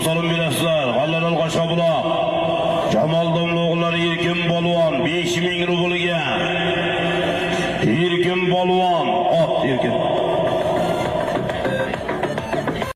Solib berasizlar. G'alladon Qashqabuloq. Jamol domla o'g'illari Erkin polvon 5000 rublga. Erkin polvon, ot Erkin.